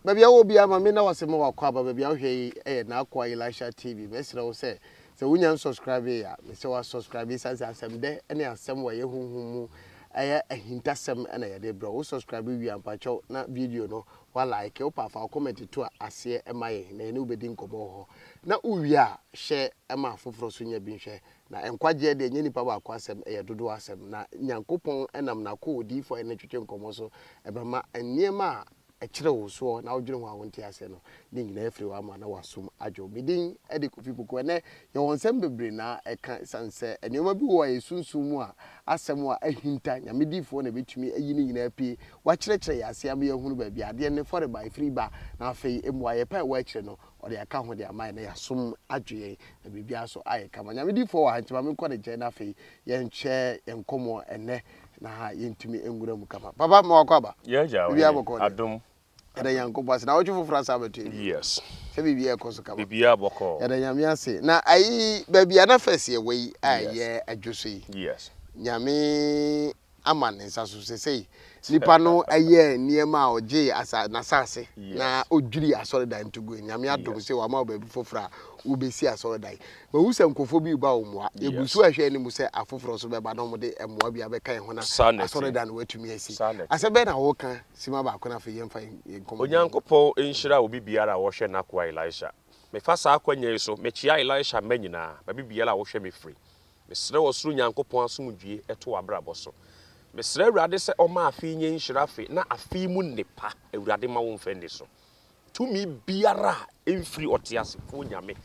Baabi a wowɔ biara ma me na wase ma wakɔ aba baabi a wohwɛ yi yɛ N'akoa Elisha TV. Mɛsrɛ wo sɛ sɛ wonya nsubscribe a, mesrɛ wo asubscribe esiane sɛ asɛm dɛ ne asɛm wɔ ɛyɛ honhom mu ɛyɛ ahintasɛm na yɛde brɛ wo. Wo subscribe wie a mpakyɛw na video no wa like, wopɛ a fa wo comment to aseɛ ma yɛn na yɛne wo bɛdi nkɔmmɔ wɔ hɔ. Na wowie a share ma afoforɔ nso nya bi nhwɛ. Na nkwagyeɛ deɛ ɛnyɛ nipa baako asɛm, ɛyɛ dodoɔ asɛm. Na Nyankopɔn nam N'akoa odiyifoɔ a yɛne no twetwe nkɔmmɔ so bɛma nneɛma a ɛkyere wo soɔ na wodwene ho a wonte aseɛ no, ne nyinaa afiri hɔ ama na w'asom adwo. Me din de Kofi Poku. Ɛnnɛ, yɛwɔ nsɛm bebree na ɛka ɛsiane sɛ nneɛma bi wɔ hɔ a ɛyɛ sunsum mu a asɛm a ahinta, Nyame diyifoɔ na ɛbɛtumi ayi ne nyinaa apue, wakyerɛkyerɛ yɛn ase ama yɛahunu baabi a adeɛ no ne fɔreba ɛfiri ba, na afei mmuaeɛ pa a ɛwɔ akyire no, ɔde aka ho de ama yɛn na yɛasom adwo yɛn na biribiara nso ayɛ kama. Nyame diyifoɔ wɔ ha nti ma menkɔ ne nkyɛn na afei yɛnkyɛ yɛn nkɔmmɔ ɛnnɛ na yɛntumi nwura mu kama. Papa ma wakɔ aba. Yɛ agya Biribiara bɔkɔɔ deɛ. Adom. Yɛda Nyankopɔn ase. Na awɔtwe foforɔ asa abɛto yɛn bio. Yes. Sɛ biribiara ɛkɔ so kama. Biribiara bɔkɔɔ. Yɛda Nyame ase. Na ayi baabi a na first yɛwɔ yi a ɛyɛ adwo so yi. Yes. Nyame ama ne nsa so sesei nipa no yɛɛ nneɛma a ɔgyee asa n'asase na odwiri asɔredan to gui. Nyame adom sɛ wama wo baabi foforɔ a wobɛsi asɔredan. Mahu sɛ nkurɔfoɔ bi reba wo mmoa. Yɛgu so rehwɛ anim sɛ afoforɔ nso bɛba na wɔde mmoa bi abɛka yɛn ho na asɔredan no wɔatumi asi. Asɛm bɛn na woka simma baako na afei yɛmfa yɛn nkɔmmɔ no nwie. Onyankopɔn nhyira obi biara a ɔhwɛ n'akoa Elisha. Mefa saa akwanya yi so mekyea Elisha mma nyinaa, baabi biara a wohwɛ me firi. Mesrɛ ɔsoro Nyankopɔn asomdwie to w'abrabɔ so. Mesrɛ Awurade sɛ ɔmma afe yi nyɛ nhyira afe na afe yi mu nnepa Awurade mma wo mfa nni so. Tumi biara a ɛmfiri ɔteasefoɔ Nyame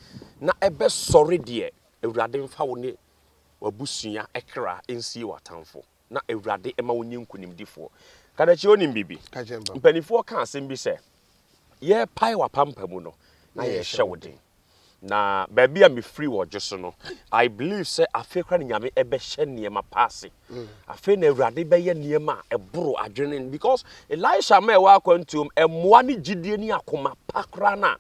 na ɛbɛsɔre deɛ Awurade mfa wo ne w'abusua kra nsie w'atamfo na Awurade mma wo nyɛ nkunimdifoɔ. Kadakyie wonim biribi? Mpanifoɔ ka asɛm bi sɛ yɛrepae w'apampamu no na yɛrehyɛ wo den. Na baabi a mefiri wɔ dwo so no, I believe sɛ afei koraa na Nyame ɛbɛhyɛ nneɛma pa ase. Afei na Awurade bɛyɛ nneɛma a ɛboro adwene no because Elisha ma ɛwɔ akwantuom, mmoa ne gyidie ne akoma pa koraa no a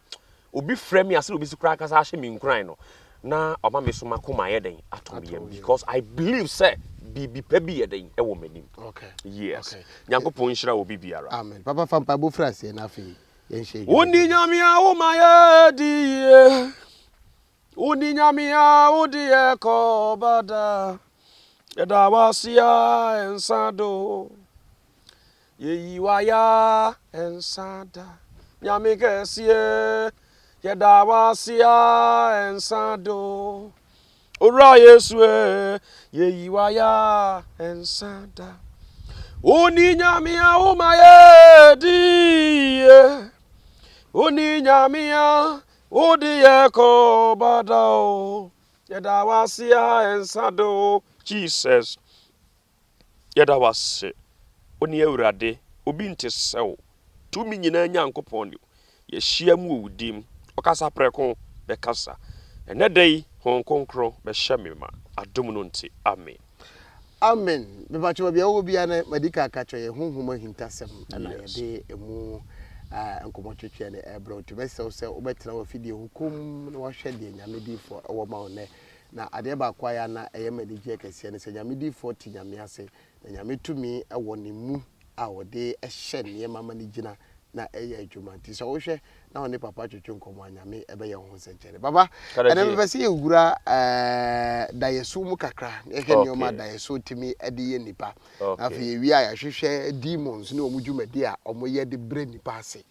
obi frɛ me a sɛdeɛ obi si koraa kasa ahyɛ me nkuran no, na ɔma me so m'akoma ayɛ dɛn atɔ me yam because I believe sɛ biribi pa bi yɛ dɛn ɛwɔ m'anim. Okay. Yes. Okay. Nyankopɔn nhyira obi biara. Amen. Papa fa mpaebɔ firi aseɛ na afei yɛnhyɛ Wo ni Nyame a wo ma yɛ di yie. Wo ni Nyame a wo de yɛ kɔ ba da. Yɛda w'ase a ɛnsa do. Yɛyi w'ayɛ a ɛnsa da. Nyame kɛseɛ. Yɛda w'ase a ɛnsa do. Owura Yesu e, yeyi waya ɛnsa da. Oni nyame a woma yɛ di yie. Oni nyame a wode yɛ kɔ bada o. Yɛda wase a ɛnsa do Jesus. Yɛda wo ase, wo ne Awurade, obi nte sɛ wo, tumi nyinaa Nyankopɔn ne wo. Yɛahyia mu wɔ wo din mu, ɔkasa prɛko bɛkasa. Ɛnnɛ da yi, Honhom Kronkron bɛhyɛ me ma, adom no nti, amen. Amen. Mepakyɛ baabi a wowɔ biara no madi kan aka kyerɛ yɛ honhom ahintasɛm na yɛde emu nkɔmmɔ twetweɛ no ɛrebrɛ wo nti mɛsrɛ wo sɛ wobɛtena w'afidie ho komm na wahwɛ deɛ Nyame diifoɔ ɛwɔ ma wo nnɛ. Na adeɛ baako a ɛyɛ a na ɛyɛ me anigyeɛ kɛseɛ ne sɛ Nyame difoɔ te Nyame ase, na Nyame tumi wɔ ne mu a ɔde hyɛ nneɛma ma no gyina na ɛyɛ adwuma. Nti sɛ wohwɛ na wo ne papa twetwe nkɔmmɔ a, Nyame bɛyɛ wo ho nsɛnkyerɛnne. Papa, ɛnɛ mepɛ sɛ yɛwura daeɛso mu kakra na yɛhwɛ nneɛma a daeɛso tumi de yɛ nnipa. Na afei yɛwie a yɛahwehwɛ demons ne wɔn dwumadi a wɔyɛ de brɛ nnipa ase.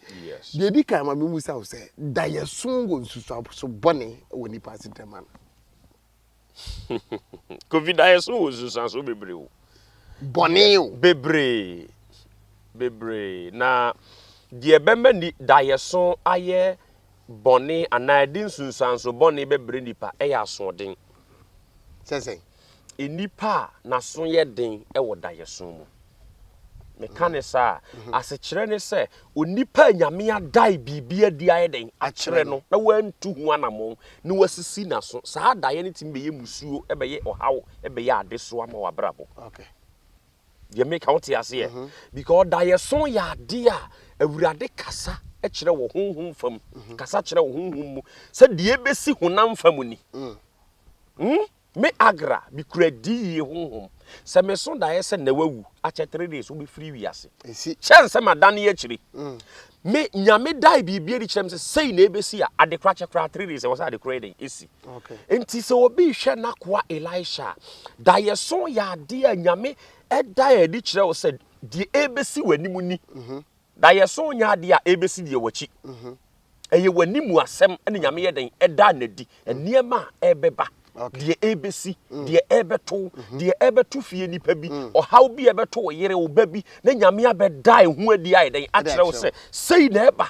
Deɛ ɛdi kan ma memmisa wo sɛ, daeɛso wɔ nsusuanso bɔne wɔ nnipa asetena mu anaa? Kofi, daeɛso wɔ nsunsuanso bebree o. Bɔne o. Bebree, bebree. Na deɛ ɛbɛma ni daeɛso ayɛ bɔne anaa ɛde nsunsuanso bɔne bɛbrɛ nipa ɛyɛ asoɔden. Sɛ sɛn? Nnipa a n'aso yɛ den wɔ daeɛso mu. Meka ne saa a, mhm. asekyerɛ ne sɛ onipa a Nyame adae biribi adi ayɛ dɛn akyerɛ no na wantu ho anammɔn na wasisi n'aso. Saa adaeɛ no tumi bɛyɛ musuo, ɛbɛyɛ ɔhaw, ɛbɛyɛ adesoa ma w'abrabɔ. Okay. Deɛ meka wote aseɛ? Mhm. Because daeɛso yɛ adeɛ a Awurade kasa kyerɛ wɔ honhom fam, mhm. kasa kyerɛ wɔ honhom mu sɛ deɛ ɛbɛsi honam fam ni. Mm. Hmm? Me Agra, mekura adiyie honhom. Sɛ meso daeɛ sɛ nnɛ wawu, akyɛ 3 days wobɛfiri wiase. Ɛsi. Kyɛn sɛ madane akyire. Me Nyame dae biribi adi kyerɛ me sɛ sei na ɛbɛsi a, ade kora kyɛ koraa 3 days ɛwɔ sɛ ade kora yɛ dɛn ɛsi. Nti sɛ obi rehwɛ n'akoa Elisha a, daeɛso yɛ adeɛ a Nyame ɛda adi kyerɛ wo sɛ deɛ ɛbɛsi w'anim ni. Mhm. Daeɛso nyɛ adeɛ a ɛbɛsi deɛ w'akyi. Mhm. Ɛyɛ w'anim asɛm ɛna Nyame yɛ dɛn ɛda n'adi. Nneɛma a ɛbɛba. Deɛ ɛrebɛsi, mm. deɛ ɛrebɛto, mm-hmm. deɛ ɛrebɛto fie nipa bi, mm. ɔhaw bi a ɛbɛto wo yere, wo ba bi, na Nyame abɛda ɛho adi ayɛ dɛn akyerɛ wo sɛ sei na ɛba.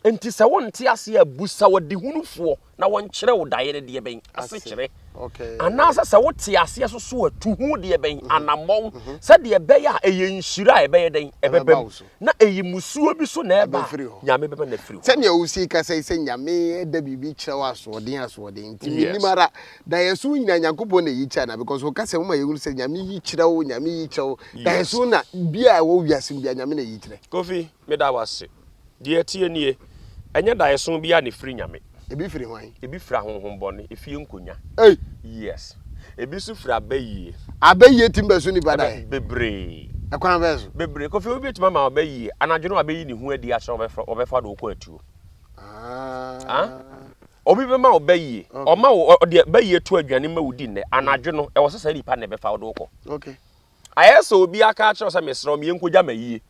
Nti sɛ wonte ase a, busa w'adehunufoɔ na wɔnkyerɛ wo daeɛ no deɛ bɛn asekyerɛ. Anaasɛ sɛ wote aseɛ so so a, tu ho deɛ bɛn mm-hmm. anammɔn mm-hmm. sɛdeɛ ɛbɛyɛ a ɛyɛ nhyira a ɛbɛyɛ dɛn ɛbɛba mu na ɛyɛ musuo bi so na ɛba a, Nyame bɛma no afiri hɔ. Sɛnea wosi kasa yi sɛ Nyame da biribi kyerɛ wo asoɔden asoɔden nti mennim ara daeɛso nyinaa Nyankopɔn na ɛyi kyerɛ anaa because wo kasa mu ma yɛhunu sɛ Nyame yi kyerɛ wo Nyame yi kyerɛ wo daeɛso na bia ɛwɔ wiase mu bia Nyame na ɛyi kyerɛ. Kofi, meda wo ase. Deɛ ɛteɛ nie, ɛnyɛ daeɛso biara na ɛfiri Nyame. Ebi firi hwan? Ebi firi ahonhommɔne, efie nkonya. Ei! Yes. Ebi nso firi abayie. Abayie tumi bɛso nipa daeɛ? Bebree. Ɛkwan bɛn so? Bebree. Kofi, obi betumi ama ɔbayie, anadwo no wabeyi ne ho adi akyerɛ wo, ɔbɛfa de wo kɔ atuo. Ah. Obi bɛma wo bayie, ɔma wo, ɔde bayie to aduane ma wo di nnɛ, anadwo no, ɛwɔ sɛ saa nipa no na ɛbɛfa wo de wo kɔ. Okay. Ayɛ sɛ obi aka akyerɛ wo sɛ mesrɛ wo, meɛnkɔgya m'ayie.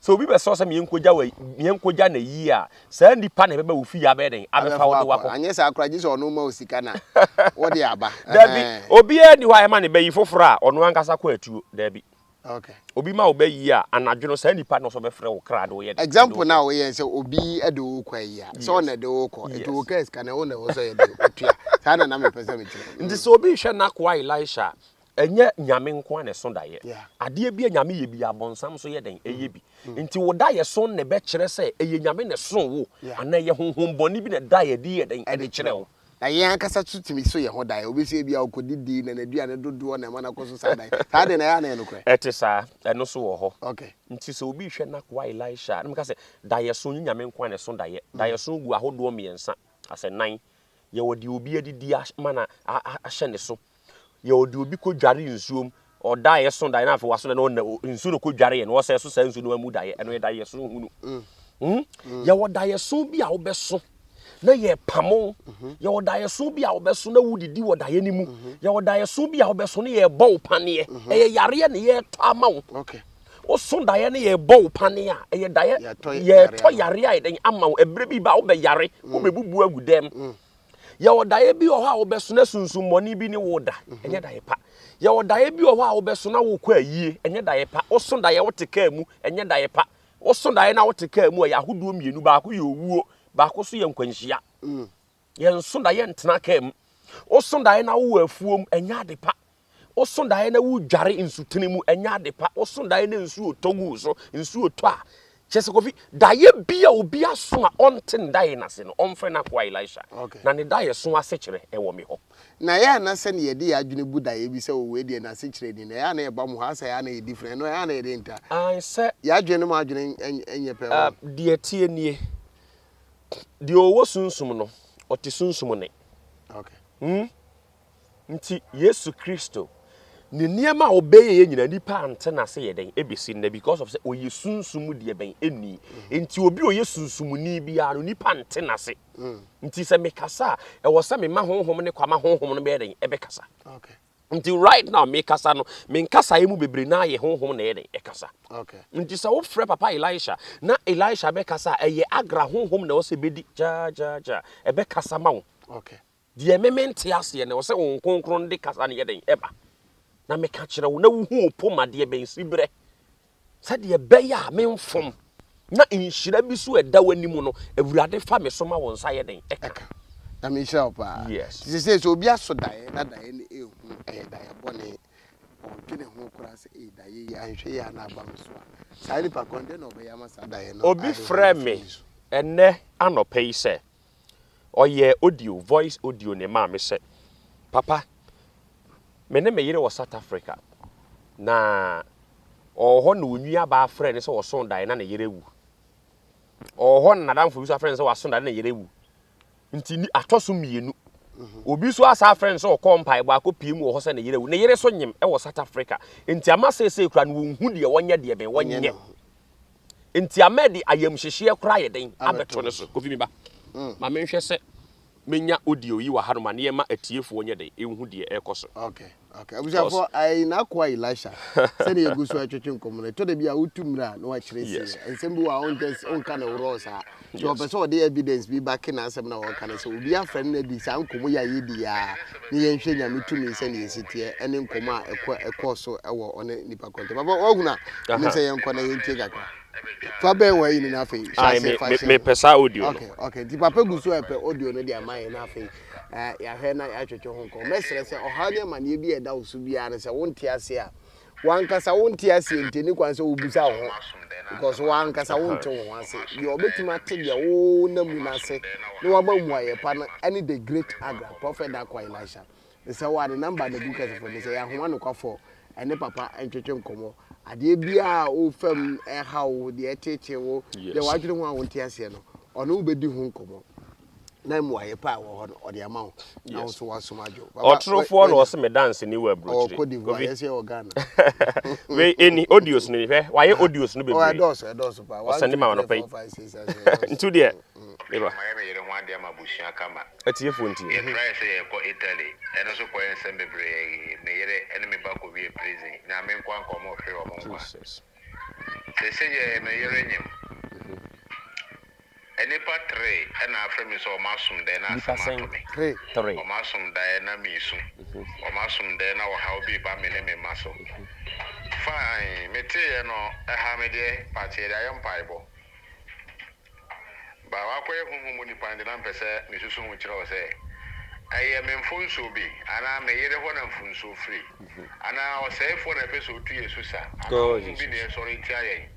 Sɛ obi bɛsrɛ wo sɛ meɛnkɔgya wo meɛnkɔgya no ayie a, saa nipa na ɛbɛba wo fie abɛyɛ dɛn? Abɛfa wo de wo akɔ. Anyɛ saa koraa gye sɛ ɔno ma wo sika na wode aba. Dabi, obiara nni hɔ a yɛma no bayi foforɔ a ɔno ankasa kɔ atuo. Dabi. Okay. Obi ma wo bayi a, anadwo no saa nipa no nso bɛfrɛ wo kra de wo yɛ dɛn? Example no a woyɛɛ sɛ obi de wo rekɔ ayi a, sɛ ɔna ɛde wo rekɔ, nti wo kaa sika no, wo na ɛwɔ sɛ yɛde wotua. Saa na na mepɛ sɛ mekyerɛ. Nti sɛ obi rehwɛ n'akoa Elisha a, Ɛnyɛ Nyame nko ara na ɛso daeɛ. Adeɛ bi a Nyame yɛ biara, bɔnsam nso yɛ dɛn? Ɛyɛ bi. Nti wo daeɛso no na ɛbɛkyerɛ sɛ ɛyɛ Nyame na ɛsoo wo, anaa ɛyɛ honhom bɔne bi na ɛdaeɛ adi yɛ dɛn? Ɛde kyerɛ wo. Na yɛn ankasa nso tumi so yɛn ho daeɛ. Obi sɛ ebia ɔkɔdidi na n'aduane dodoɔ na ɛma no akɔso saa daeɛ. Saa deɛ no ɛyɛ a na ɛyɛ nokorɛ? Ɛte saa, ɛno nso wɔ hɔ. Okay. Nti sɛ obi rehwɛ n'akoa Elisha a, na meka sɛ, daeɛso, nyɛ Nyame nko ara na ɛso daeɛ. Daeɛso gu ahodoɔ mmiɛnsa, asɛ nnan. Yɛwɔ deɛ obi adidi ma no ahyɛ ne so. Yɛwɔ deɛ obi kɔdware nsuo mu, ɔdaeɛ so daeɛ na afei waso daeɛ na ɔna nsuo na ɔkɔdwareɛ no ɔsɛ so saa nsuo no mu daeɛ, ɛno yɛ daeɛ so hunu. Mm. Mm? Mm. Yɛwɔ daeɛso bi a wobɛso na yɛpamo. Mm-hmm. Yɛwɔ daeɛso bi a wobɛso na wodidi wɔ daeɛ no mu. Mm-hmm. Yɛwɔ daeɛso bi a wobɛso na yɛbɔ wo paneɛ. Mm-hmm. Ɛyɛ yareɛ na yɛtɔ ama wo. Okay. Woso daeɛ na yɛbɔ wo paneɛ a, ɛyɛ daeɛ yɛtɔ yareɛ a yɛdɛn ama wo. Ɛberɛ bi ba a wobɛyare, mm. wobɛbubu agu dɛm. Mm. Yɛwɔ daeɛ bi wɔ hɔ a wobɛso na sunsummɔne bi ne wo da, mhm. ɛnyɛ daeɛ pa. Yɛwɔ daeɛ bi wɔ hɔ a wobɛso na wokɔ ayie, ɛnyɛ daeɛ pa. Woso daeɛ wote kaa mu, ɛnyɛ daeɛ pa. Woso daeɛ na wote kaa mu a, ɛyɛ ahodoɔ mmienu, baako yɛ owuo, baako nso yɛ nkwanhyia. Mm. Yɛnso daeɛ ntena kaa mu. Woso daeɛ na wowɔ afuom, ɛnyɛ ade pa. Woso daeɛ na wodware nsutene mu, ɛnyɛ ade pa. Woso daeɛ na nsuo tɔ gu wo so, nsuo tɔ a, kyerɛ sɛ Kofi, daeɛ bi a obi aso a ɔnte ne daeɛ no ase no, ɔmfrɛ n'akoa Elisha, Okay. na ne daeɛso asekyerɛ wɔ me hɔ. Na ɛyɛ a na sɛdeɛ yɛde yɛn adwene bu daeɛ bi sɛ oh wei deɛ n'asekyerɛ ni no, ɛyɛ a na ɛba mu hɔ asɛ ɛyɛ a na ɛyɛ different, ɛno ɛyɛ a na ɛyɛ dɛn nti a? Ae, sɛ. Yɛn adwene ne mo adwene nyɛ pɛ, Ah, wɔn. deɛ ɛteɛ nie, deɛ ɔwɔ sunsum no, ɔte sunsum nne. Okay. Hmm? Nti Yesu Kristo ne nneɛma a ɔbɛyɛeɛ nyinaa nnipa ante n'ase yɛ dɛn ɛbɛsi nnɛ because of sɛ ɔyɛ sunsum mu deɛ bɛn ɛnni. Nti obi a ɔyɛ sunsumuni biara no nnipa nte n'ase. Nti sɛ mekasa a ɛwɔ sɛ mema honhom ne kwa ma honhom no bɛyɛ dɛn ɛbɛkasa. Okay. Nti right now mekasa no me nkasaeɛ mu bebree naa yɛ honhom na ɛyɛ dɛn ɛkasa. Okay. Nti sɛ wofrɛ papa Elisha na Elisha bɛkasa a ɛyɛ agra honhom na ɛwɔ sɛ ɛbɛdi gyaagyaagyaa ɛbɛkasa ma wo. Okay. Deɛ me mente aseɛ no, ɛwɔ sɛ Honhom Kronkron no de kasa no yɛ dɛn? Ɛba. Na meka kyerɛ wo, na wohu wo poma deɛ bɛn siberɛ, sɛdeɛ ɛbɛyɛ a memfom, na nhyira bi so a ɛda w'anim no, Awurade fa me so ma wo nsa yɛ dɛn? Ɛka. Ɛka. Nyame nhyira wo paa. Yes. Nti sesei sɛ obi aso daeɛ na daeɛ no ɛhu, ɛyɛ daeɛ bɔne, ɔdwene ho koraa sɛ ei daeɛ yi anhwɛ yie a na aba me so a, saa nipa korɔ no dɛn na ɔbɛyɛ ama saa daeɛ no Obi ayɛ hu frɛɛ afiri me ne so? ɛnnɛ anɔpa yi sɛ Ɔyɛɛ audio, voice audio na ɛmaa me sɛ, Papa, me ne me yere wɔ South Africa, na ɔwɔ hɔ na onuabaa frɛɛ no sɛ ɔso daeɛ na ne yere awu. Ɔwɔ hɔ na n'adamfo bi nso afrɛ no sɛ waso daeɛ na ne yere awu. Nti ni atɔ so mmienu. Obi nso asa afrɛ no sɛ ɔkɔɔ mpaebɔ akɔpie mu wɔ hɔ sɛ ne yere awu. Ne yere nso nyem wɔ South Africa. Nti ama seesei koraa no wɔnhu deɛ wɔnyɛ deɛ bɛn wɔnyɛ. Nti ama ɛde ayamhyehyeɛ koraa ayɛ dɛn abɛto ne so. Kofi me ba, ma menhwɛ sɛ menya audio yi wɔ hanom a na yɛma atiefoɔ nyɛ dɛn nhu deɛ ɛrekɔ so. Okay, okay. Abusuafoɔ, ayi n'akoa Elisha, sɛdeɛ yɛgu so ɛtwetwe nkɔmmɔ no, ɛtɔ da bi a wotu mmerɛ a na wakyerɛ sie. Yes. Nsɛm bi wɔ a wonka wonka no worɔ saa. Nti ɔpɛ Yes. sɛ ɔde evidence bi backe n'asɛm no a ɔreka no sɛ obi afrɛ no na adi saa nkɔmmɔ yi a yɛdi yi ara ne yɛnhwɛ Nyame tumi sɛdeɛ ɛsi teɛ ɛne nkɔmmɔ a ɛkɔ ɛkɔɔ so ɛwɔ ɔne nipa korɔ ntam. Papa woahunu a, menim Aha. sɛ yɛnkɔ na yɛntie kakra. Fa bɛn wɔ ayi no na afei hyɛ Ae, aseɛ me, fa me, hyɛ. mepɛ saa audio no. Okay, okay. Nti papa gu so ɛpɛ audio no de ama yɛn na afei eh, yɛahwɛ na yɛatwetwe ho nkɔmmɔ. Mɛsrɛ sɛ ɔhaw ne amaneɛ bi a ɛda wo so biara no sɛ wonte aseɛ a, W'ankasa wonte aseɛ nti ɛni kwan sɛ wobisa wo ho because w'ankasa wonte wo ho ase. Deɛ ɔbɛtumi ate deɛ wonam mu no ase na wama mmuaeɛ pa no ɛne the great Agra, Prophet Darko Elisha. Mesɛ wo a ne number na gu kasafo no sɛ yɛ ahoma nokwafoɔ ɛne papa ntwetwe nkɔmmɔ. Adeɛ biara a wofa mu ɛha wo, deɛ ɛteetee wo, deɛ w'adwene ho a wonte aseɛ no, ɔne wo bɛdi ho nkɔmmɔ. na mmuaeɛ pa a ɛwɔ hɔ no ɔde ama wo na wo nso woasom adwo. Ɔtorofoɔ na ɔse me danseni wɔ Ɔwɔ aburokyire. Cote d'Ivoire, Kofi. yɛsɛ yɛwɔ Ghana. Wei ɛni audios no ni hwɛ wayɛ audios no Oh, bebree. ɛdɔɔso, ɛdɔɔso paa. 1 Ɔsɛnde 2 ma 3 anɔpa yi. 4 5 6 7 ɛdɔɔso. Nti deɛ meba. Mayɛ me yere ho adeɛ ama abusua kama. Atiefoɔ ntie. Yɛ try sɛ yɛkɔ Italy, ɛno nso kɔyɛ nsɛm bebree. Me yere ne me ba kɔwie prison. Nyame nkoa nka ɔmo hwere ɔmo nkwa. Jesus. Seesei yɛ me yere nyem. Nnipa tre na afrɛ me sɛ wɔn asom daeɛ na Nnipa asɛm ato sɛn? me. Tre. Tre. Wɔn asom daeɛ na meresu. Wɔn asom daeɛ na ɔhaw bi reba me ne me mma so. Fine, meteeɛ no, ɛhaa me deɛ, but yɛde ayɛ mpaebɔ. But wakɔyɛ honhom mu nipa nti na mepɛ sɛ mesusu ho kyerɛ wo sɛ, ɛyɛ me mfomsoɔ bi, anaa me yere hɔ na mfomsoɔ firi, anaa ɔsɛefoɔ na ɛpɛ sɛ ɔtu yɛn so sa, anaa Oh, honhom bi na Jesus. ɛresɔre tia yɛn.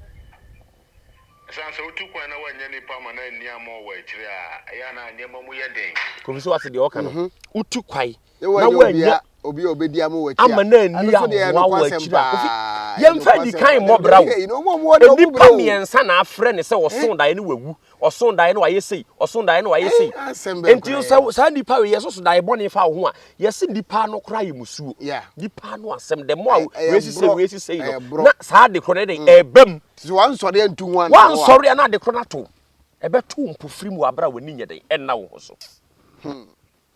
Esiane sɛ wotu kwan na woannya nnipa ma no anni ama wo wɔ akyiri a, ɛyɛ a na nneɛma mu yɛ den. Kofi so ate deɛ ɔka no? Wotu kwan Na na woannya woannya obia obi a obedi ama wɔ akyi ama a, no ɛno anni nso deɛ ɛyɛ amoa wɔ nokwasɛm akyiri a, Kofi, paa. Ɛyɛ yɛmfa adi nokwasɛm kan paa. mmɔ Dabi bra dabi o. ei, na wɔn a wɔwɔ deɛ wɔn Nnipa brɛ o. mmiɛnsa na afrɛ no sɛ ɔsoo daeɛ no wawu, ɔsoo daeɛ no wayɛ sei, ɔsoo daeɛ no wayɛ Ei, sei. asɛm bɛn Enti koraa sɛ ni. saa nnipa wei yɛsoso daeɛ bɔne fa wo ho a, yɛse nnipa no koraa yɛ musuo. Yeah. Nnipa no asɛm, the more a Ɛ- Ɛyɛ wei si sei, borɔ, wei si sei no, ɛyɛ borɔ. na saa ade korɔ no ɛdɛn, ɛreba mu. Nti sɛ wansɔre antu ho anammɔn a. Wansɔre a na ade korɔ no ato wo. Ɛbɛto wo mpofirim wɔ abere a w'ani nyɛ dɛn, ɛnna wo ho so.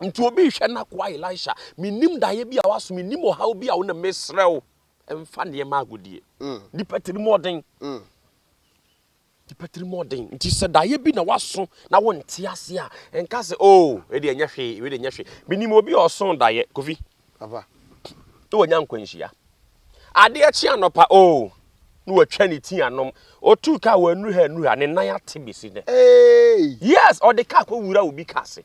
Nti obi rehwɛ n'akoa Elisha, mennim daeɛ bi a waso, mennim ɔhaw bi a wonam, mesrɛ wo, mfa nneɛma agodie. Nnipa tirim ɔden. Nnipa tirim ɔden. Nti sɛ daeɛ bi na waso na wonte ase a, nka sɛ, oh, wei deɛ ɛnyɛ hwee, wei deɛ ɛnyɛ hwee. Menim obi a ɔso daeɛ, Kofi. Papa. Na wanya nkwanhyia. Adeɛ kye anɔpa, oh, na watwa ne ti anom. Otuu kaa wannuru ha annuru ha, ne nan ate besi nnɛ. Hey! Yes, ɔde kaa kɔwura obi kaa ase.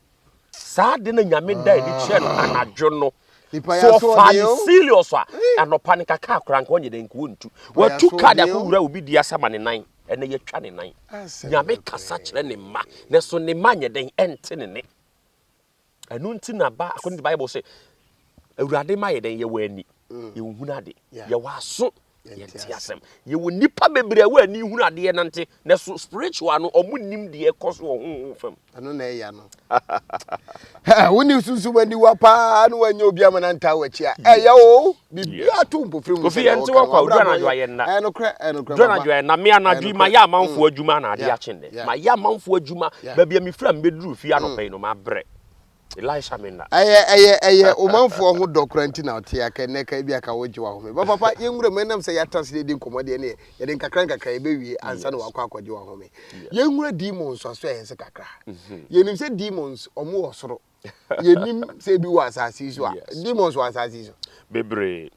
Saa ade na Nyame da ani kyerɛ no anadwo no. Nipa yɛ So aso ɔfaa ɔden ne o. serious a, anɔpa no nka kaa koraa nka ɔnyɛ dɛ nka ɔntu. Nipa yɛ Watu aso kaa de ɔden o. akɔwura obi dua ase ama ne nan. Ɛnɛ yɛatwa ne nan. Asɛm Nyame bɛn kasa koraa kyerɛ ne mma, nanso ne mma nyɛ dɛn? Ɛnte ne nne. Ɛno nti na ba according to Bible sɛ Awurade ma yɛ dɛn yɛwɔ ani yɛnhunu ade yɛwɔ aso yɛnte asɛm yɛwɔ nnipa bebree a wɔ ani hunu adeɛ nante na so spiritual no ɔmo nim deɛ ɛkɔ so wɔ honhom fam. Ɛno na ɛya no. Wonni sunsum aniwa paa na wanyɛ obi ama no antaa w'akyi a ɛyɛ o biribiara to mpofiri mu Kofi sɛdeɛ yɛnte wɔka hɔ no kwa oduru wabrabɔ anadwo yɛ ayɛ nna ɛyɛ nokorɛ ɛyɛ nokorɛ duru papa anadwo ayɛ nna me ɛyɛ anadwo yi nokorɛ mayɛ amanfoɔ adwuma na adeɛ yeah akye nnɛ yeah mayɛ amanfoɔ adwuma yeah baabi a mefiri a mebɛduru fie anɔpa yi no mabrɛ Elisha me nna. Ɛyɛ ɛyɛ ɛyɛ omanfoɔ ho dɔ koraa nti na ɔte aka nnɛ ka ebi aka wogye wahome. Ba papa yɛnwura mu ɛnam sɛ yɛatra ase de nkɔmmɔ deɛ ne yɛde nkakra nkakra yɛbɛwie ansa na Yes. wakɔ akɔgye wahome. Yes. Yɛnwura demons aso ɛyɛ se kakra. Yɛnim sɛ demons ɔmo wɔ soro. Yɛnim sɛ ebi wɔ asase yi so a. Yes. Demons wɔ asase yi so. Bebree.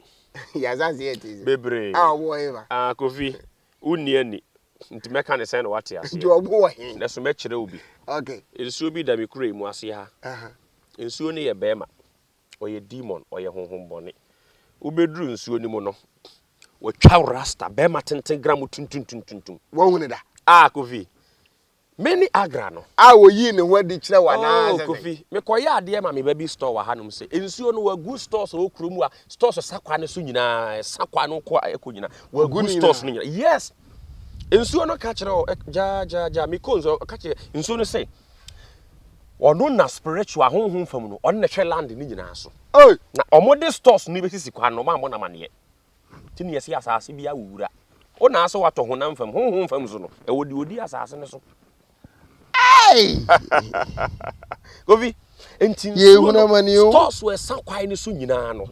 Yɛ asase yɛ te so. Bebree. A ɔmo wɔ he fa? Ah, Kofi, wonni ani. Nti mɛka ne sɛn na wate Nti aseɛ. ɔmo wɔ he? Nanso mɛkyerɛ wo bi. Okay. Nsuo bi da me kuro yi mu ase ha. Aha. Nsuo no yɛ bɛrima. Ɔyɛ demon, ɔyɛ honhommɔne. Wobɛduru nsuo no mu no, watwa rasta, bɛrima tenten gram tuntuntuntuntum. Wahu ne da? Ah, Kofi, Me ne Agra no. A oyii ne ho adi kyerɛ wo anaa Oh, sɛ sɛn? Kofi, mekɔyɛ adeɛ ma me ba bi store wɔ hanom sɛ nsuo no wɔagu stores a ɛwɔ kurom a stores sa kwa no so nyinaa ɛsa kwa no kɔ a ɛkɔ nyinaa Wɔagu wɔagu ne stores nyinaa. no nyinaa yes nsuo no ka kyerɛ ɔ gyaa gyaa gyaa mekɔ nsuo ɔka kyerɛ nsuo no sɛ ɔno na spiritual honhom fam no ɔno na ɛhwɛ land no nyinaa so Oi! na wɔde stores no bɛsisi kwan no ɔmo ammɔ no amaneɛ nti ne yɛsi asase bi awɔ wura. Wo na ase watɔ honam fam, honhom fam so no, ɛwɔ deɛ ɔdi asase no so. Hey! Kofi, nti nsuo no, stores wɔ ɛsa kwan no so nyinaa no,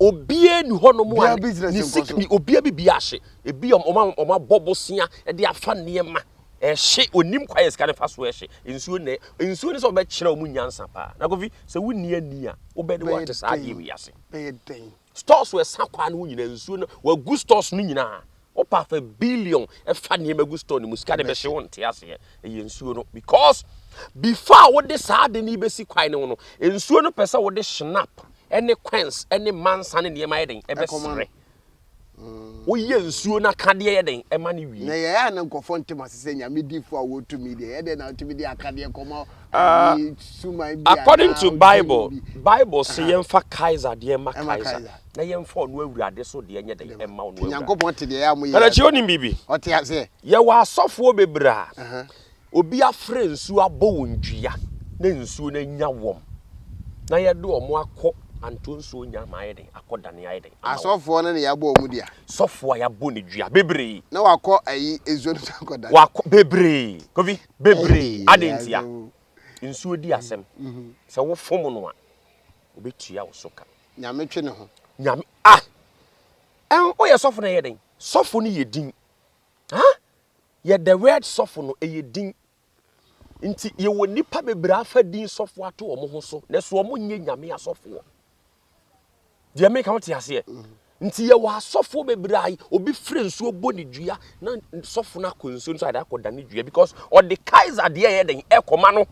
obiara ni hɔ nom a ne sik ni obiara bi bi ahye, ebi ɔma ɔma bɔ bosea de afa nneɛma ɛhye, onim kwan yɛ sika no fa so ɛhye nsuo na nsuo no sɛ ɔbɛkyerɛ wɔn nyansa paa. Na Kofi, sɛ wonni ani a, wobɛde wɔate saa adeɛ wei ase. Bɛyɛ dɛn? Stores wɔ ɛsa kwan no ho nyinaa nsuo no wagu stores no nyinaa wopa fa billion ɛfa nneɛma gu store no mu sika de bɛhye wo nte aseɛ ɛyɛ nsuo no because before a wode saa ade no bɛsi kwan no ho no nsuo no pɛ sɛ wode snap ɛne coins ɛne mansa ne nneɛma yɛ den ɛbɛsrɛ woyɛ nsuo no akadeɛ yɛ den ɛma no wie. Na yɛyɛ a na nkurɔfoɔ ntem ase sɛ nyame difoɔ a wɔtumi deɛ ɛyɛ dɛn na wotumi de akadeɛ kɔma ayi suman bi According to anaa Bible, demon bi. Bible se yɛmfa Kaiser deɛ mma Ɛma Kaiser, Kaiser. na yɛmfa ɔno Awurade so deɛ nyɛ dɛn ɛmma ɔno Nti Awurade. Nyankopɔn te deɛ ɛyɛ a moyɛ Nana ase. Kyei wonim biribi? Ɔte aseɛ. Yɛwɔ asɔfoɔ bebree a obi afrɛ nsuo abɔ wɔn dua na nsuo no anya wɔn na yɛde wɔn akɔ anto nsuo nya ama ayɛ dɛn akɔ dane ayɛ dɛn ama wɔn. Asɔfoɔ no na yɛabɔ wɔn dua. Sɔfoɔ a yɛabɔ ne dua bebree. Na wakɔ ayi nsuo no so akɔ dane. Wakɔ bebree Kofi. Bebree. Adɛn ntia? Nsuo di asɛm. Sɛ wofom no a, ɔbɛtua wo so ka. Nyame twe ne ho. Nyame, ah! Ɛn, woyɛ sɔfo na ɛyɛ dɛn? Sɔfo no yɛ din. Ha? Yɛ the word sɔfo no, ɛyɛ din. Nti yɛwɔ nnipa bebree afa din sɔfo ato wɔn ho so, nanso wɔn nyɛ Nyame asɔfoɔ. Deɛ meka wote aseɛ? Nti yɛwɔ asɔfoɔ bebree a obi frɛ nsuo bɔ ne dua na sɔfo no akɔ nsuo no so ayɛ akɔ da ne dua because ɔde Kaiser deɛ ɛyɛ den ɛkɔma no.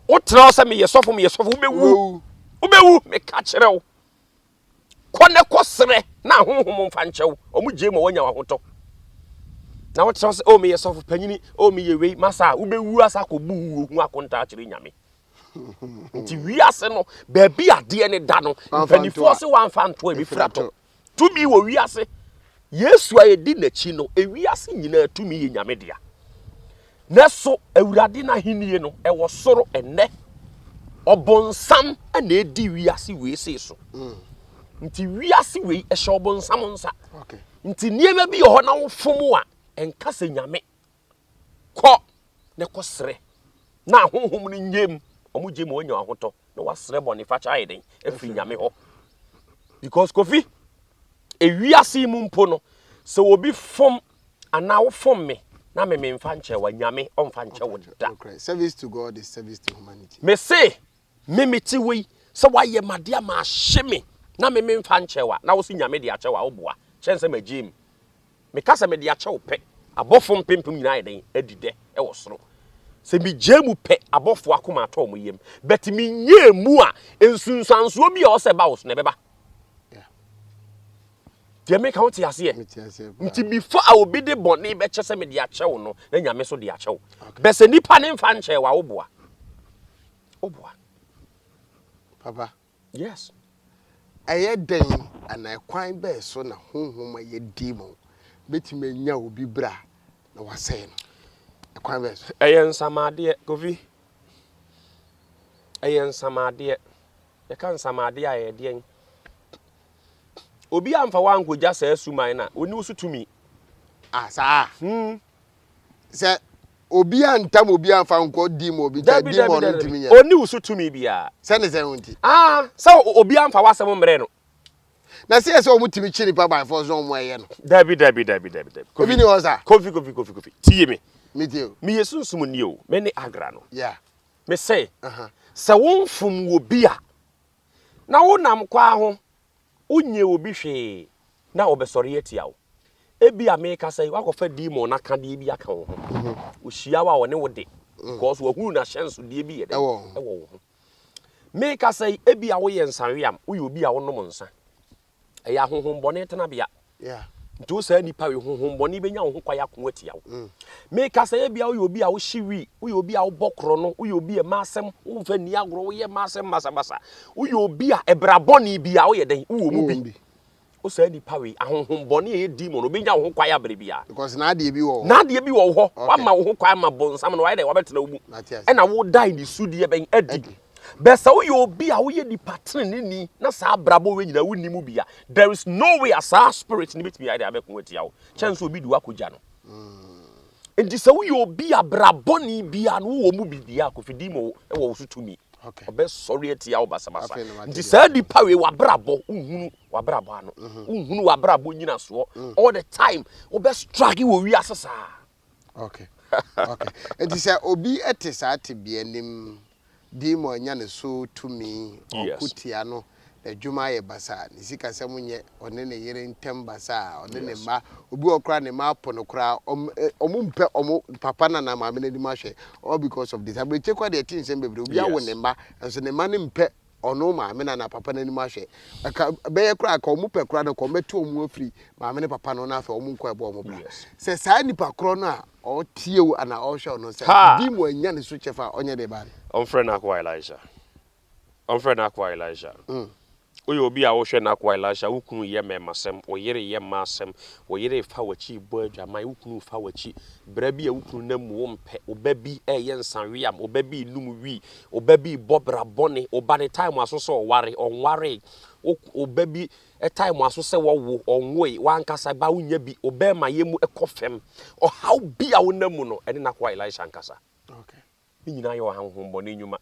Wotena hɔ sɛ meyɛ sɔfo meyɛ sɔfo wobɛwu wobɛwu meka kyerɛ wo. Kɔ ne kɔ serɛ na ahonhom mfa nkyɛ wo ɔmo gye ma woanya w'ahotɔ. Na wotena hɔ sɛ oh meyɛ sɔfo panyini oh meyɛ wei masa a wobɛwu asa akɔbu wuo ho akontaa akyerɛ Nyame. Nti wiase no baabi adeɛ ne da no mpanimfoɔ se wamfa nto a ebi fira tɔ. Tumi wɔ wiase. Yesu a yɛdi n'akyi no, ewiase nyinaa tumi yɛ Nyame dea. Nanso Awurade n'ahennie no ɛwɔ soro ɛnnɛ. Ɔbonsam na edi wiase wei sei so. Nti wiase wei ɛhyɛ ɔbonsam nsa. Nti nneɛma bi wɔ hɔ na wofom a ɛnka sɛ Nyame. Kɔ na kɔsrɛ na ahonhom no nyɛ mu, wɔn gye mu wɔanya ahotɔ na wasrɛ bɔnefakyɛ ayɛ den afiri Nyame hɔ. Because Kofi, ewiase yi mu mpo no, sɛ obi fom anaa wofom me na me memfa nkyɛ wa, Nyame ɔmfa nkyɛ wo da. Service to God is service to humanity. Me se, me mete hɔ yi, sɛ woayɛ m'ade ama ahye me na me memfa nkyɛ wa, na wo se Nyame de akyɛ wa, woboa, kyɛn sɛ magye mu. Meka sɛ mede akyɛ wo pɛ, abɔfo mpempem nyinaa ayɛ dɛn? Adi dɛ wɔ soro. Sɛ migyaa mu pɛ, abɔfo akoma atɔ wɔn yam. But menyɛɛ mu a, nsunsuansoɔ bi a ɛwɔ sɛ ɛba wo so no, ɛbɛba. Deɛ meka wote aseɛ? Nti before a obi de bɔne bɛkyɛ sɛ mede akyɛ wo no, na Nyame so de akyɛ wo. Bɛ sɛ nipa ne mfa nkyɛ wa, woboa. Woboa. Papa. Yes. Ɛyɛ dɛn anaa ɛkwan bɛn so na honhom a ɛyɛ demon betumi anya obi bra na wasɛe no? Ɛkwan bɛn so? Ɛyɛ nsamadeɛ, Kofi. Ɛyɛ nsamadeɛ. Yɛka nsamadeɛ a ɛyɛ deɛn? Obi amfa wo ankɔgya saa suman no a, ɔnni wo so tumi. Ah, saa? Hmm. Sɛ obi antam obi amfa nkɔ demon bi nkyɛn, Dabi, dabi, demon no dabi, ntumi dabi. nyɛ. Ɔnni wo so tumi biara. Sɛ ne sɛn ho nti? Ah, sɛ obi amfa w'asɛm mmrɛ no. Na sɛ yɛ sɛ wɔn tumi kye nipa by force na wɔn ɛyɛ no. Dabi, dabi, dabi, dabi, dabi. Ebi ni hɔ saa. Kofi, Kofi, Kofi, Kofi. Tie me. Me tie o. Meyɛ sunsum ni o. Me ne Agra no. Yeah. Me se, Uh -huh. sɛ womfom wɔ bi a, na wonam kwaa ho Wonyɛɛ obi hwee na ɔbɛsɔre atia wo. Ebia merekasa yi, woakɔfa demon no akadeɛ bi aka wo ho. Ɔhyia wo a, ɔne wo de because wahunu n'ahyɛnsodeɛ bi yɛ dɛn? Ɛwɔ wo ho. Merekasa yi, ebia woyɛ nsaweam, woyɛ obi a wonom nsa. Ɛyɛ ahonhommɔne tenabea. Nti wo saa nipa wei, honhommɔne bɛnya wo ho kwan ako atia wo. Meka sɛ ebia woyɛ obi a wohye wii, woyɛ obi a wobɔ korɔno, woyɛ obi a mma asɛm womfa nni agorɔ, woyɛ mma asɛm basabasa, woyɛ obi a ɛbra bɔne bi a woyɛ dɛn wowɔ mu bi. Wo saa nipa wei, ahonhommɔne a ɛyɛ demon, obɛnya wo ho kwan abrɛ biara. Because n'adeɛ bi wɔ hɔ. N'adeɛ bi wɔ wo hɔ. Wama wo ho kwan ma bonsam no wayɛ dɛn wabɛtena wo mu. Mate ase. Ɛna wodae ne su deɛ bɛn adi. Adi. But sɛ woyɛ obi a woyɛ nipa teneneni na saa abrabɔ wei nyinaa wonni mu bi a, there is no way a saa spirit no bɛtumi ayɛ dɛ abɛko atia wo kyɛn sɛ obi de wo akɔgya no. Nti sɛ woyɛ obi a bra bɔne biara no wowɔ mu bi deɛ a, Kofi Dimo wɔ wo so tumi. Ɔbɛsɔre atia wo basabasa. Nti saa nipa wei w'abrabɔ wonhunu w'abrabɔ ano, wonhunu w'abrabɔ nyinasoɔ. All the time wobɛ struggle wɔ wiase saa. Okay. Okay. Nti sɛ obi te saa tebea nim, demon anya ne so tumi, ɔko tia no, n'adwuma ayɛ basaa, ne sikasɛm nyɛ, ɔne ne yere ntam basaa, ɔne ne mma, obi wɔ koraa ne mma apo no koraa, ɔmo mpɛ ɔmo papa no anaa maame no anim ahwɛ, all because of this. Abirekyie koraa deɛ ɛte nsɛm bebree, obi awo ne mma, nso ne mma no mpɛ ɔno maame no anaa papa no anim ahwɛ. Ɛka bɛyɛ koraa ka ɔmo pɛ koraa no ka ɔmo bɛtu ɔmo afiri maame ne papa no na afei ɔmo nkɔ ɛbɔ ɔmo bra. Sɛ saa nipa korɔ no a ɔtie wo anaa ɔhwɛ wo no sɛ di mu anya ne so kyɛfa a ɔnyɛ dɛ baa no. Ɔmfrɛ n'akoa Elisha. Ɔmfrɛ n'akoa Elisha. Woyɛ obi a wohwɛ n'akoa Elisha, wo kunu reyɛ mmarimasɛm, wo yere reyɛ mmaasɛm, wo yere refa w'akyi rebɔ adwaman, wo kunu refa w'akyi, bra bi a wo kunu nam mu wompɛ, wo ba bi reyɛ nsaweam, wo ba bi renom wii, wo ba bi rebɔ bra bɔne, wo ba ne time aso sɛ ɔware, ɔnwaree, wo wo ba bi time aso sɛ wɔwo, ɔnwoe, w'ankasa ba wonnya bi, wo bɛrima yɛ mu kɔ fam, ɔhaw bi a wonam mu no, ɛne n'akoa Elisha nkasa. Okay. Ne nyinaa yɛ ɔhonhommɔne nnwuma.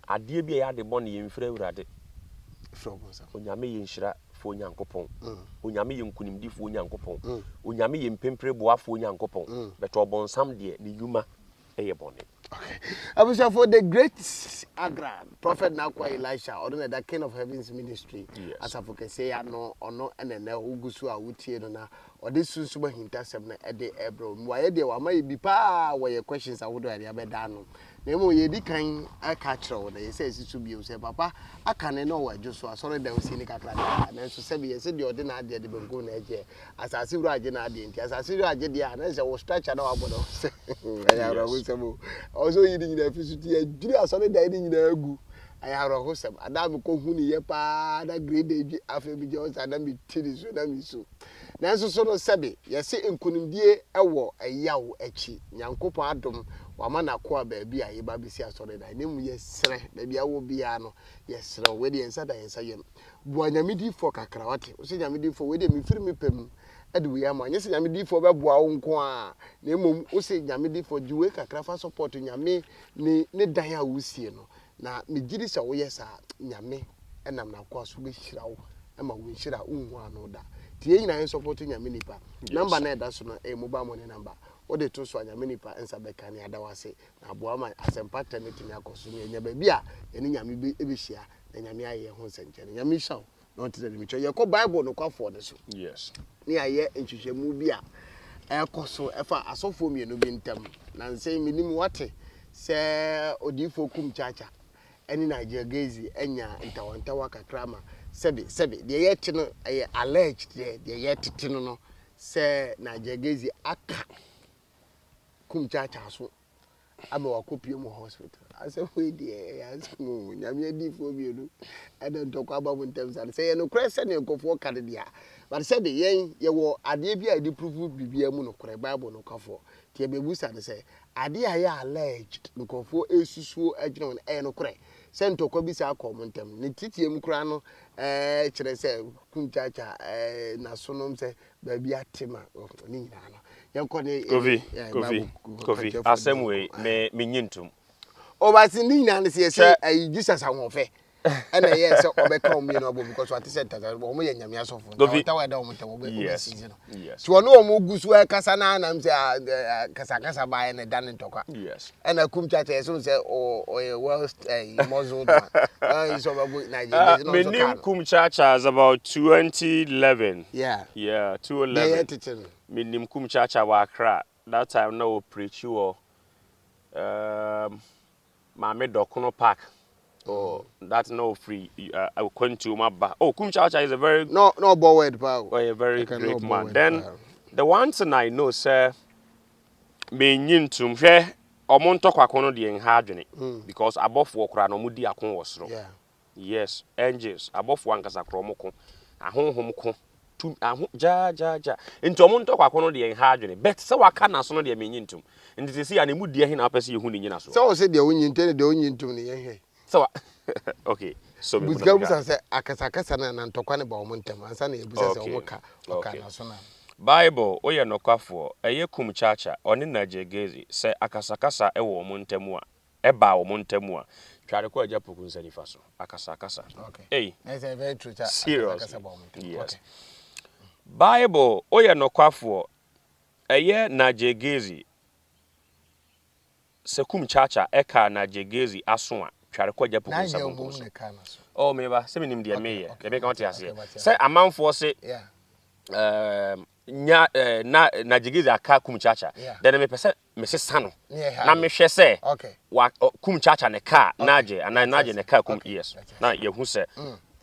Adeɛ bi a ɛyɛ ade bɔne yɛ mfiri Awurade. Onyame yɛ nhyirafoɔ Nyankopɔn. Onyame yɛ nkunimdifoɔ Nyankopɔn. Onyame yɛ mpempere boafoɔ Nyankopɔn. But ɔbonsam deɛ ne nnwuma yɛ bɔne. Okay. Abusuafoɔ, the great Agra, Prophet Nakwa Elisha, ɔno na ɛda King of Heavens Ministry, asafo kɛseɛ yi ano, ɔno na ɛnɛ wogu so a wotie no na Ɔde sunsum ahintasɛm no de rebrɛ wo. Mmuaeɛ deɛ wama yɛ bi paa wɔ yɛ questions ahodoɔ a yɛde abɛda ano. Na mmom yɛdi kan ka akyerɛ wo na yɛsɛ asi so bio sɛ papa aka ne na ɔwɔ adwo so asɔredan si ne kakraka nanso sɛbi yɛsɛ deɛ ɔde n'adeɛ de benkum na ɛgyeɛ asase wura agye n'adeɛ nti asase wura agye deɛ a na sɛ wo structure na wabɔ no sɛ ɛyɛ awerɛhosɛm o ɔwɔ sɛ oyi ne nyinaa fi so ti yɛdwiri asɔredan ne nyinaa agu ɛyɛ awerɛhosɛm adaa mekɔ hu ne yɛ paa na grade adwi afei megye ɔsa na meti ne so na mesu Nanso so no sɛbe yɛse nkonimdie wɔ ɛyaw akyi? Nyankopɔn adom wama n'akoa baabi a yɛba abɛsi asɔredan na mmom yɛsrɛ baabi a wowɔ biara no yɛsrɛ wo wei deɛ yɛn nsa da yɛn nsa yam boa Nyame difoɔ kakra wate wo sɛ Nyame difoɔ wei deɛ mefiri me pɛ mu de wei ama nyɛ sɛ Nyame difoɔ bɛboa wo nko a na mmom wo sɛ Nyame difoɔ gye wei kakra fa support Nyame ne ne dan a wosie no Na megye di sɛ woyɛ saa a, Nyame nam n'akoa so bɛhyira wo ma wo nhyira a wonhu ano da. Nti yɛn nyinaa yɛn support Nyame nipa. Number no a ɛda so no ɛyɛ mobile money number. Wode to so a Nyame nipa nsa bɛka ne yɛada wo ase na aboa ma asɛmpa tɛ no atumi akɔ so na yɛanya baabi a yɛne Nyame bɛhyia na Nyame ayɛ yɛn ho nsɛnkyerɛnne. Nyame nhyira wo na ɔnte n'anim nkyerɛ. Yɛkɔ Bible nokwafoɔ no so Yes. ne yɛayɛ nhwehwɛmu bi a ɛrekɔ so ɛfa asɔfoɔ mmienu bi ntam. Nansa yi menim woate sɛ odiyifoɔ Kum Chacha ne Nigel Gaisie anya ntawantawa kakra ma sɛbe sɛbe deɛ yɛte no ɛyɛ alleged deɛ deɛ yɛtete no no sɛ Nigel Gaisie aka Kum Chacha so ama wakɔpue mu hospital. Asɛm wei deɛ ɛyɛ asɛm o. Nyame adiifoɔ mmienu ɛna ntɔkwa aba mu ntɛm saa no. Sɛ ɛyɛ nokorɛ sɛdeɛ nkurɔfoɔ ka no deɛ a, but sɛbe yɛn yɛwɔ adeɛ bi a yɛde prove biribiara mu nokorɛ, Bible nokwafoɔ. Nti yɛbɛbusa no sɛ, adeɛ a ɛyɛ alleged, nkurɔfoɔ ɛresusuo adwene ho no, ɛyɛ nokorɛ sɛ ntɔkwa bi saa kɔɔ mo ntɛm? Ne titiam koraa no ɛɛ kyerɛ sɛ Kumkyakya ɛɛ n'asonom sɛ baabi ate ma ne nyinaa no yɛnkɔ ne Kofi Kofi Kofi asɛm wei me me nye ntum. Ɔbaasi ne nyinaa no sɛ yɛsɛ ayi Jesus ahoɔfɛ ɛna ɛyɛ sɛ ɔbɛka wɔn mmienu abɔ because wate sɛ ntata wɔn yɛ nyame asɔfo ntawatawa ɛda wɔn ntam ɔbɛ ɔbɛ sisi no ti wɔn wɔn gu so ɛkasa na anam sɛ kasakasa baayɛ na ɛda ne ntɔkwa ɛna kum kyakya yɛ so sɛ ɔyɛ well ɛyi muzzled man ɛyi sɛ ɔbɛgo Nigeria na ɔnso kaa no. Menim kum kyakya is about 2011. Yeah. Yeah, 2011. Deɛ yɛ tete no. Menim kum kyakya wɔ Accra. That time na wɔ preachi wɔ um, Maame Dɔkono Park. Oh, that na ofiri uh, akwantuo mu aba. Oh, Kum Chacha is a very No, no ɔbɔ word paa o. Oh, a very great man. Then the one thing I know sɛ menyi ntum hwɛ ɔmo ntɔkwako no deɛ nha adwene mm. because abɔfoɔ koraa na ɔmo di ako wɔ soro. Yeah. Yes, angels, abɔfoɔ ankasa korɔ ɔmo ko, ahonhom ko, tum, aho, gyaa gyaa gyaa. Nti ɔmo ntɔkwako no deɛ nha adwene, but sɛ waka n'aso no deɛ mennye ntom. Nti seesei a ne mu deɛ he na wopɛ sɛ yɛhu ne nyinasoɔ? Sɛ wo se deɛ wonnye ntom ne deɛ wonnye ntom no yɛnhwɛ. Sɛ wa okay so me mu na Busika mehwɛ busa sɛ akasakasa no anaa ntɔkwa no ba wɔn ntam ansa na yɛbusa sɛ Okay wɔn ka ɔka okay n'aso no a. Bible woyɛ nokwafoɔ ɛyɛ kum kyakya ɔne Nigel Gaisie sɛ akasakasa wɔ wɔn ntam a ɛba wɔn ntam a tware kɔ agya poku nsa nifa so akasakasa Okay. ei Na ɛsɛ very true sɛ seriously akasakasa ba wɔn ntam. yes Okay. Bible woyɛ nokwafoɔ ɛyɛ Nigel Gaisie Sɛ kum kyakya ɛkaa Nigel Gaisie aso a, tware kɔ agya poku nsa Nigel bonkum mmom so. na ɛkaa n'aso. Oh me ba, sɛ menim deɛ Okay, meyɛ, okay, deɛ meka mate, wote okay, aseɛ. mate Sɛ aseɛ. amanfoɔ se Yeah, ehm, nya eh, na Nigel Gaisie aka kum kyakya, yeah. then mepɛ sɛ mesesa no Ne yɛ na ha de. mehwɛ sɛ Okay, wa ɔ, kum kyakya ne kaa okay, Nigel anaa mate Nigel ne aseɛ. kaa kum, Okay, yes, mate na aseɛ. yɛhu sɛ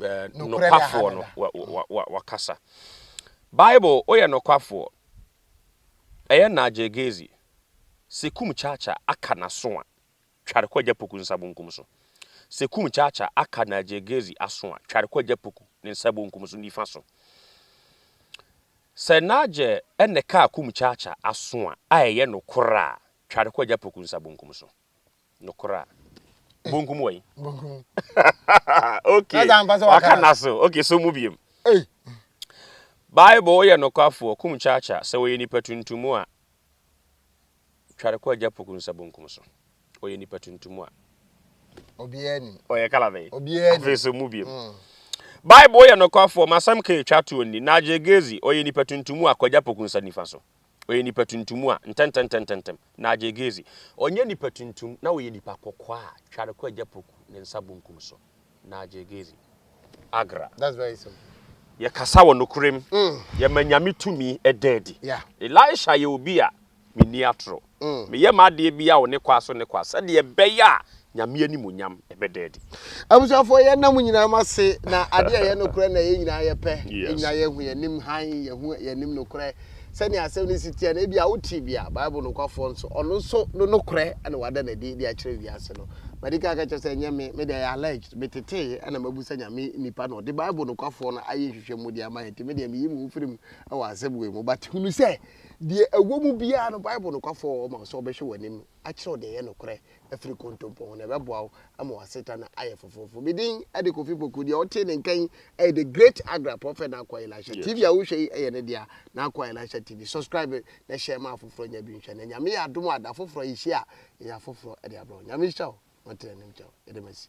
eh, Nokorɛ da ha nokwafoɔ no dada. wa, wa, wa, wakasa. Bible, woyɛ nokwafoɔ, ɛyɛ Nigel Gaisie. Sɛ kum kyakya aka n'aso a, tware kɔ Agya Poku nsa bonkum so. Sɛ kum kyakya aka Nigel Gaisie aso a, tware kɔ Agya Poku ne nsa bonkum so, nifa so. Sɛ Nigel na ɛkaa kum kyakya aso a, a ɛyɛ nokorɛ a, tware kɔ Agya Poku nsa bonkum so. Nokorɛ a. Bonkum wɔ yi? Bonkum. Okay. Waka n'aso. Okay, so mu biem. Hey. Bible yɛ nokwafoɔ, kum kyakya, sɛ ɔyɛ nipa tuntum a, Tware kɔ agya poku nsa bonkum so. Ɔyɛ nipa tuntum a. Obiara nim. Ɔyɛ kala bɛn? Obiara nim. Afei so mu biem. Bible yɛ nokwafoɔ, m'asɛm ka etwa toɔ ni. Nigel Gaisie, ɔyɛ nipa tuntum a, kɔ agya poku nsa nifa so. Ɔyɛ nipa tuntum a, ntɛntɛntɛntɛntɛm. Nigel Gaisie, ɔnyɛ nipa tuntum na ɔyɛ nipa kɔkɔɔ a, tware kɔ agya poku ne nsa bonkum so. Nigel Gaisie. Agra. That's very simple. Yɛkasa wɔ nokorɛm. Yɛma Nyame tumi da adi. Yeah. Elisha yɛ obi a menni atoro. Meyɛ m'adeɛ biara wɔ ne kwa so ne kwa sɛdeɛ ɛbɛyɛ a Nyame animuonyam bɛda adi. Abusuafoɔ yɛn na mo nyinaa mo ase na adeɛ a ɛyɛ nokorɛ na yɛn nyinaa yɛpɛ. Yɛn Yes. nyinaa yɛhu yɛn anim hann, yɛhu yɛn anim nokorɛ. Sɛnea asɛm no si teɛ no, ebia wotee bi a, Bible nokwafoɔ nso, ɔno nso no nokorɛ na wada no adi de akyerɛ wiase no. Madi kan aka kyerɛ sɛ ɛnyɛ me, me deɛ ɛyɛ alleged, metetee ɛna mabu sɛ Nyame nipa na ɔde Bible nokwafoɔ no ayɛ nhwehwɛmu de ama yɛn, nti me deɛ meyi me ho firi mu wɔ asɛm wei mu. But hunu sɛ, deɛ ɛwɔ mu biara no, Bible nokwafoɔ wɔ hɔ ma wo sɛ ɔbɛhwɛ w'anim akyerɛ wo deɛ ɛyɛ nokorɛ afiri kontompo ho na ɛbɛboa wo ama w'asetena ayɛ foforofo. Me din de Kofi Poku, deɛ ɔtee ne nka yi yɛ The Great Agra Prophet N'Akoa Elisha. Yes. TV a wohwɛ yi yɛ ne dea, N'Akoa Elisha TV. Subscribe na share ma afoforɔ nya bi nhwɛ. Na Nyame yɛ adom a, da foforɔ yɛhyia a, yɛnya foforɔ de abrɛ wo. Nyame nhyira wo, na ɔntene n'anim kyerɛ wo. Yɛda mo ase.